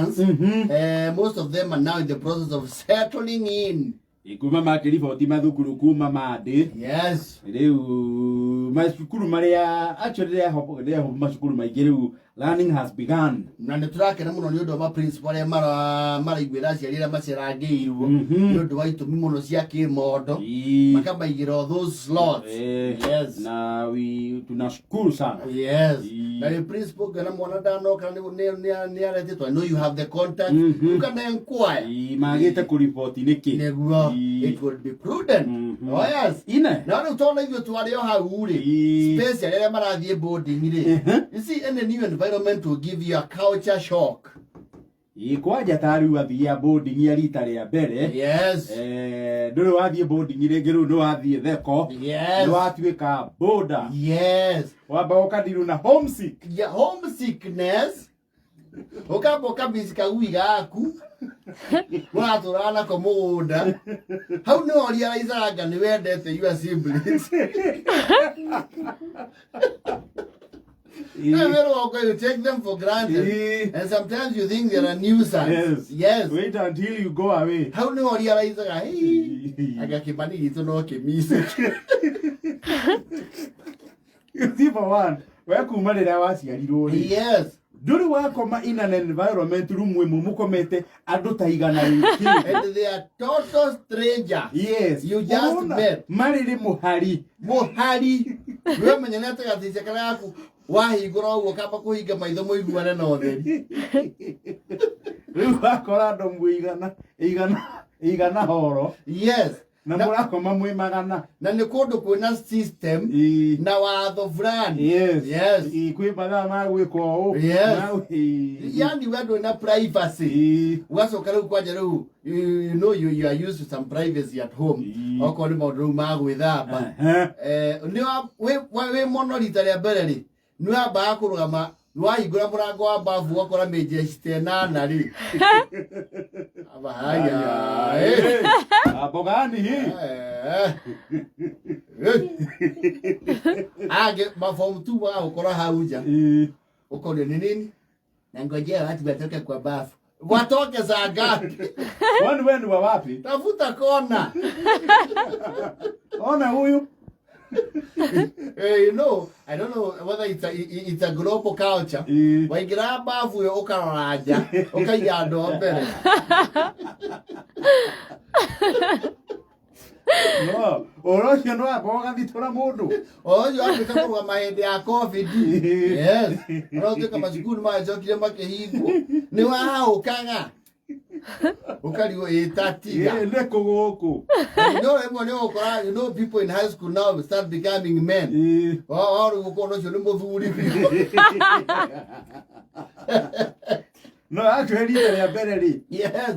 attendance. Most of them are now in the process of settling in. Kuma makĩriboti mathukuru kuma mandĩ. Rĩu macukuru marĩa actually they have macukuru maingĩ rĩu learning has begun. Na nĩ tũrakena mũno nĩ ũndũ wa maprincipal arĩa maraiguĩra aciari arĩa macerangĩirwo nĩ ũndũ wa itũmi mũno cia kĩmondo, makamaigĩra all those slots. Na we tunashukuru sana. Na nĩ principal ngana mwana ndanoka nĩ aretĩtwo, I know you have the contact. You can inquire. Magĩte kũriboti nĩkĩ? Nĩguo it would be prudent. Oh yes. Ine. Na rĩu tondũ ithuĩ twarĩ o hau rĩ, space arĩa marathiĩ boarding rĩ, you see, any new environment will give you a culture shock. Kwanja ta rĩu athia boarding ya rita rĩa mbere. Ndũrĩ wathiĩ boarding rĩngĩ, rĩu nĩ wathiĩ theko. Nĩ watuĩka boarder. Wamba ũkadirwo na homesick. Yeah, homesickness, ũkamba ũkamici kagui gaku mũratũraga nako mũgũnda hau, nĩ ũrealizaga nĩ wendete your siblings. No, very well, you take them for granted. And sometimes you think they're a nuisance. Wait until you go away. Hau nĩ ũrealizaga, hey, anga kĩmani gitũ no kĩmici. You see, for one, we kuma rĩrĩa waciarirwo rĩ, ndũrĩ wakoma in an environment room ĩmwe mũkomete andũ ta 100 rĩngĩ. And they are total stranger. You just Ũrona, met. marĩrĩ mũhari. Mũhari. We menyane atĩ gaticia karĩa gaku wahingũra ũguo kamba kũhinga maitho mũiguane na ũtheri. Rĩu wakora andũ mwĩ igana igana igana horo na mũrakoma mwĩ 100. Na nĩ kũndũ kwĩna system na watho fulani. Kwĩ mathaa ma gwĩka ũũ. Yani we ndũrĩ na privacy. Ũgacoka rĩu kwanja rĩu you are used to some privacy at home. Okorwo nĩ maũndũ rĩu ma gwĩthamba. Nĩ wĩ mũno rita rĩa mbere rĩ, nĩ wambaga kũrũgama, nĩ wahingũra mũrango wa babu ũgakora mĩnjeci ta ĩnana rĩ. Aba haya. Hapo gani hii? Angĩ maform 2 magagũkora hau nja. Ũkorio nĩ nini? Na ngojea watu watoke kwa bafu. Watoke saa ngapi? Kwani wewe ni wa wapi? Tafuta kona. Ona huyu. I don't know whether it's a global culture. Waingĩra bafu ĩyo ũkarora nja, ũkaiga andũ a mbere. No, ũhoro ũcio nĩ wamba ũgathitũra mũndũ. O ũcio watuĩka kũrũgama hĩndĩ ya COVID. Ona ũtuĩka macukuru nĩ magĩcokire makĩhingwo. Nĩ wahaũkaga. Ũkarigwo ĩtatiga. Nĩ kũ gũkũ? Rĩmwe nĩ ũgũkora, people in high school now start becoming men. O rĩu ũkona ũcio nĩ mũthuri biũ. No actually rita rĩa mbere rĩ,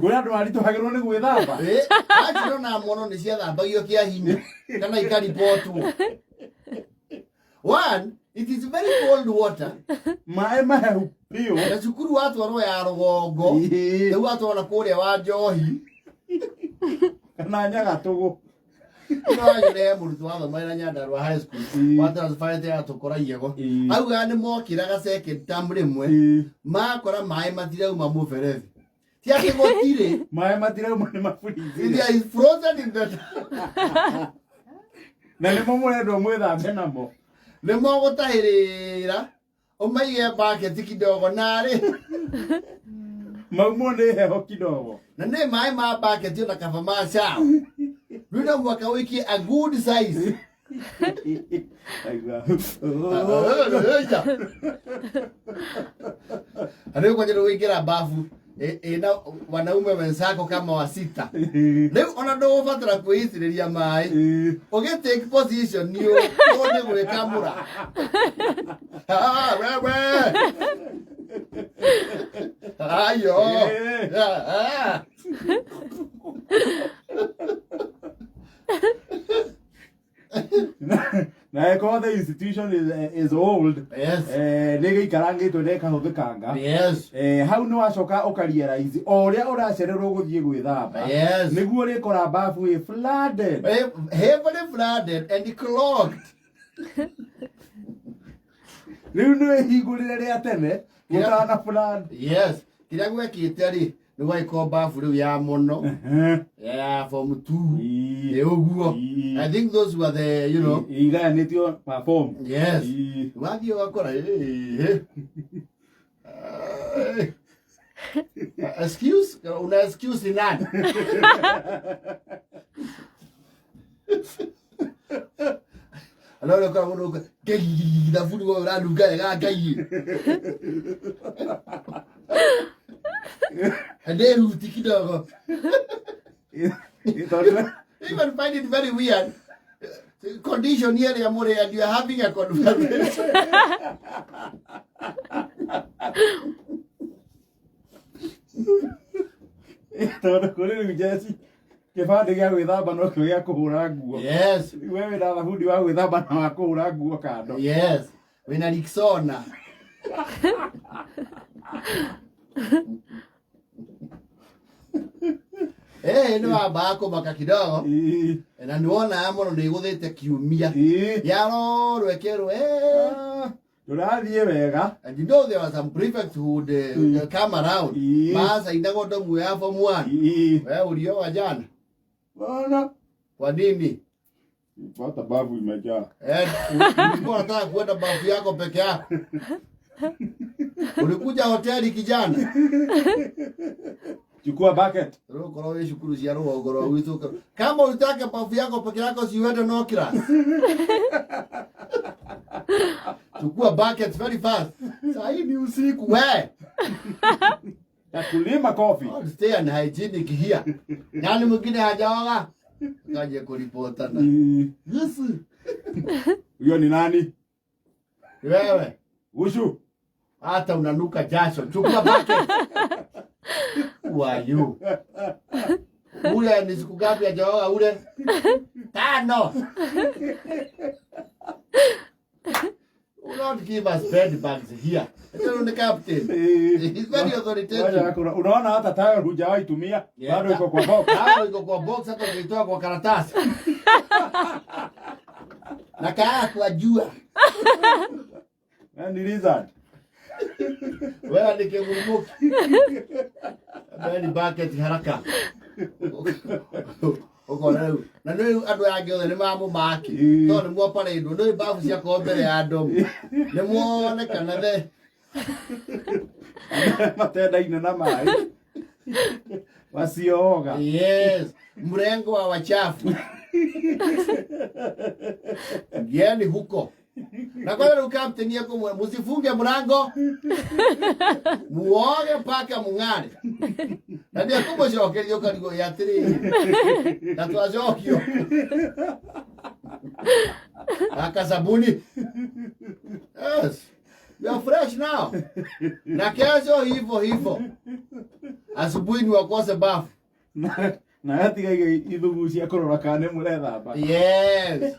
kũrĩ andũ maritũhagĩrwo nĩ gwĩthamba. Actually ona mono nĩ ciathambagio kĩa hinya kana ikaribotwo. One, it is very cold water. Maĩ mahehu biũ. Na cukuru watwarwo ya rũgongo, rĩu watwarwo kũrĩa wa njohi. Kana nyagatũgũ. No wagĩre mũrutwo wathomagira Nyandarua High School, watransferete agatũkora Iego. Augaga nĩ mokĩraga second term rĩmwe, makora maĩ matirauma mũberethi. Ti atĩ gũtirĩ. Maĩ matirauma nĩ maburizire. They are frozen in the Na nĩmo mũrendwo mwĩthambe namo. Nĩ mogũtahĩrĩra ũmaige bucket kidogo narĩ. Maumwo nĩ heho kidogo. Na nĩ maĩ ma bucket ona kaba ma shower. Rĩu no mũhaka ũikie a good size. Aigua. Rĩu kwanja nĩ ũingĩra bafu ĩna wanaume wenzako kama wa sita. Rĩu ona ndũgũbatara kwĩitĩrĩria maĩ. Ũgĩ take position nĩ ũũ nĩ gwĩkamũra. Ah, wewe. Ayo. Ah. Na ĩkorwo the institution is old, nĩ gĩikarangĩtwo na ĩkahũthĩkanga. Hau nĩ wacoka ũkarealize o ũrĩa ũracererwo gũthiĩ gwĩthamba, nĩguo ũrĩkora bafu ĩ flooded. Heavily flooded and clogged. Rĩu nĩ wĩhingũrĩre rĩa tene gũtana flood. Yes. Kĩrĩa gwekĩte rĩ, nĩ gwagĩkorwo bafu rĩu ya mũno ya form 2 ĩ ũguo. I think those were the you know Igayanĩtio per form. Yes. Wathiĩ ũgakora eh, eh. Excuse, una excuse ni nani? Ana ũrĩa ũkora mũndũ ũka ngai thabuni ũyũ ũranunga wega ngai. Ndehuti kidogo. Tondũ Even find it very weird. Condition here ya mũrĩ and you are having a conversation. Tondũ kũrĩ rĩu njeci kĩbandĩ gĩa gwĩthamba nokĩo gĩa kũhũra nguo. Yes. Rĩu we wĩna thabuni wa gwĩthamba na wa kũhũra nguo kando. Yes. Wĩna Rexona. Eh, nĩ wambaga kũmaka kidogo. Na nĩ wonaga mũno nĩ ĩgũthĩte kiumia. Yarorwo ĩkerwo eh. Ah, tũrathiĩ wega. And you know there were some prefects who would come around. Macainagwo ndomu ya form 1. Wewe ulioa jana. Bwana. Kwa nini? Pata bafu imejaa. Eh, ulikuwa unataka kuenda bafu yako peke yako. Ulikuja hoteli kijana. Chukua bucket. Rũkorwo wĩ cukuru cia rũgongo rwa gwitũ. Kama ulitaka bafu yako peke yako si uende no class. Chukua bucket very fast. Saa hii ni usiku we. Ya kulima coffee. Oh, stay and hygienic here. Nani mwingine hajaoga? Kaje kuripotana. Yes. Huyo ni nani? Wewe. Ushu. Hata unanuka jasho. Chukua bucket. Who are you? Ule ni siku ngapi hajaoga ule? 5. Do not give us bed bugs here. Tell the captain. He's very authoritative. Unaona hata tayari hujawahi tumia. Bado iko kwa box. Bado iko kwa box hata ukitoa kwa karatasi. Na kaa kwa jua. Ni lizard. Wewe ni kingurumuki. Wewe ni bucket haraka. Ukona rĩu na nĩ andũ aya angĩ othe nĩ mamũmaki tondũ nĩ mwoparĩndwo nĩ babu ciakorwo mbere ya andũ nĩ muonekana the matendaine na maĩ wasiooga. Yes, mrengo wa wachafu. Ngieni huko. Na kwa hiyo captain yako msifunge mlango. Muoge mpaka mung'are. Na ndio kumucokeria ũkarigwo ya atĩrĩrĩ. Na twacokio. Aka sabuni. Yes. You are fresh now. Na kesho hivyo hivyo. Asubuhi ni wakose bafu. Na yatigaire ithugu cia kũrora kana nĩ mũrethamba. Yes.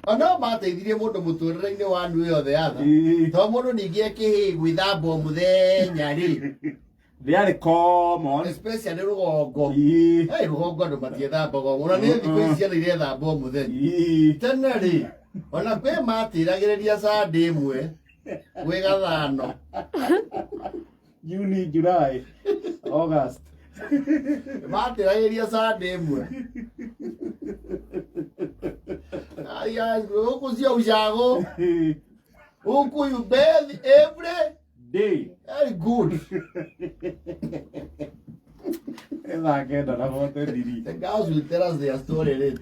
Ona mateithirie mũndũ mũtũrĩre-inĩ wa ndu yothe yatha. To mũndũ ningĩ ekĩhĩ gwĩthamba o mũthenya rĩ. Ndĩarĩ common. Especially rũgongo. Hey, rũgongo andũ matiethambaga o mũno. Nĩ thikũ ici ciana irethamba o mũthenya. Tene rĩ, ona kwĩ matĩragĩrĩria Sunday ĩmwe gwĩ gathano. Juni, July, August. Matĩragĩrĩria Sunday ĩmwe. Aya, huku sio ushago. Huku you bathe every day. Very good. Thaa kenda na 43. The girls will tell us their story later.